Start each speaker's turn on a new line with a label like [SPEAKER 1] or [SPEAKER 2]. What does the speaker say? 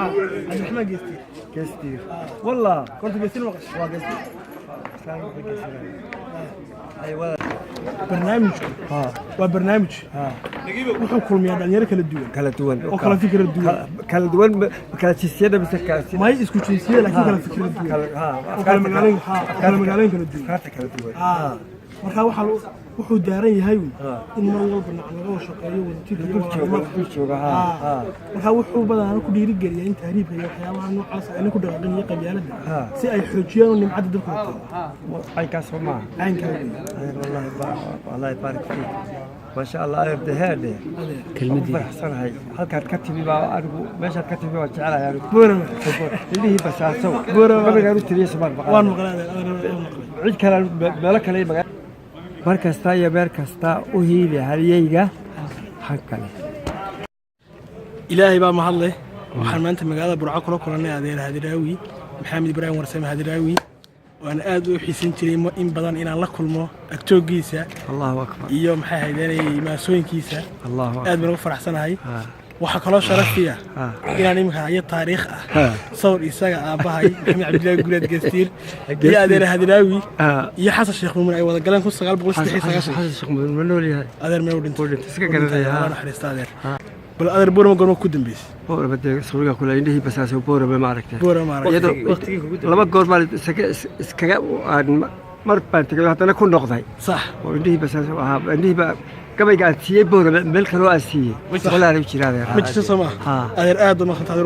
[SPEAKER 1] Cabdiraxmaan Geestiir.
[SPEAKER 2] Geestiir wallah.
[SPEAKER 1] Horta Geestiir maqashay?
[SPEAKER 2] Waa Geestiir. Islaam wuxuu geesinaya ay wada.
[SPEAKER 1] Barnaamijku waa barnaamij wuxuu kulmiyaa dhalinyaro kala duwan
[SPEAKER 2] kala duwan
[SPEAKER 1] oo kala fikra duwan.
[SPEAKER 2] Kala duwan, kala jinsiyada mise kala
[SPEAKER 1] May, isku jinsiyada, laakiin kala fikra duwan oo kala magaalooyin, oo kala magaalooyin kala duwan.
[SPEAKER 2] Afkaarta kala duwan.
[SPEAKER 1] Marka waxaa wuxuu daaran yahay uun in mar walba nac laga wada shaqeeyo wadajirka iyo
[SPEAKER 2] dul jooga
[SPEAKER 1] walaalnimada.
[SPEAKER 2] Dul jooga.
[SPEAKER 1] Marka wuxuu badanaa ku dhiirigeliyaa in tahriibka iyo waxyaabaha noocaas ayna ku dhaqaaqin iyo qabyaaladda, si ay xoojiyaan oo nimcadda dalkooda taalo.
[SPEAKER 2] Caynkaas soo maaha?
[SPEAKER 1] Caynkaa weeye.
[SPEAKER 2] Wallahi wallahi baarik fiik, maasha Allah, adeer deheedhe. Kelmadii faraxsanahay halkaad ka timi baa anigu meeshaad ka timi waan jecelahay anigu.
[SPEAKER 1] Boorama.
[SPEAKER 2] Indhihii basaasow.
[SPEAKER 1] Boorama.
[SPEAKER 2] Gabaygaan u tiriyey somaal.
[SPEAKER 1] Waan maqlay, adeer, adeer, waan maqlay.
[SPEAKER 2] Cid kale, meelo kale iyo mar kasta iyo meel kasta u hiili halyeyga han kale.
[SPEAKER 1] Ilaahay baa mahadleh. Waxaan maanta magaalada Burco kula kulannay adeer Hadiraawi, Maxamed Ibraahim Warsame Hadiraawi, waan aad u xiisan jiray in badan inaan la kulmo agtoogiisa
[SPEAKER 2] Allahu akbar.
[SPEAKER 1] iyo maxay ahaydeenay maasooyinkiisa.
[SPEAKER 2] Allahu akbar.
[SPEAKER 1] Aad baan ugu faraxsanahay. Waxaa kaloo sharafiya inaan iminka hayo taariikh ah, sawir isaga, aabbahay Maxamed Cabdillahi Guuleed Geestiir iyo adeer Hadiraawi iyo Xasan Sheekh Muumin ay wada galeen 1993.
[SPEAKER 2] Xasan Sheekh Muumin ma nool yahay?
[SPEAKER 1] Adeer mee u dhintay.
[SPEAKER 2] Wuu dhintay, iska garanaya, ha.
[SPEAKER 1] Allah naxariista adeer. Bal adeer, Boorama goorma ku dambeysay?
[SPEAKER 2] Boorama dee suuriga kule, indhihii basaaso, Boorama ma aragtay?
[SPEAKER 1] Boorama ma aragtay.
[SPEAKER 2] Iyadoo laba goor baan iskaga aan mar baan tegay, haddana ku noqday oo indhihii basaaso ahaa. Indhihii baa gabayga aan siiyey Boorama, meel kaloo aan siiyey walaala jira adeer.
[SPEAKER 1] Ma jirto, soo maa?
[SPEAKER 2] Ha.
[SPEAKER 1] Adeer, aad baa maqanta adeer.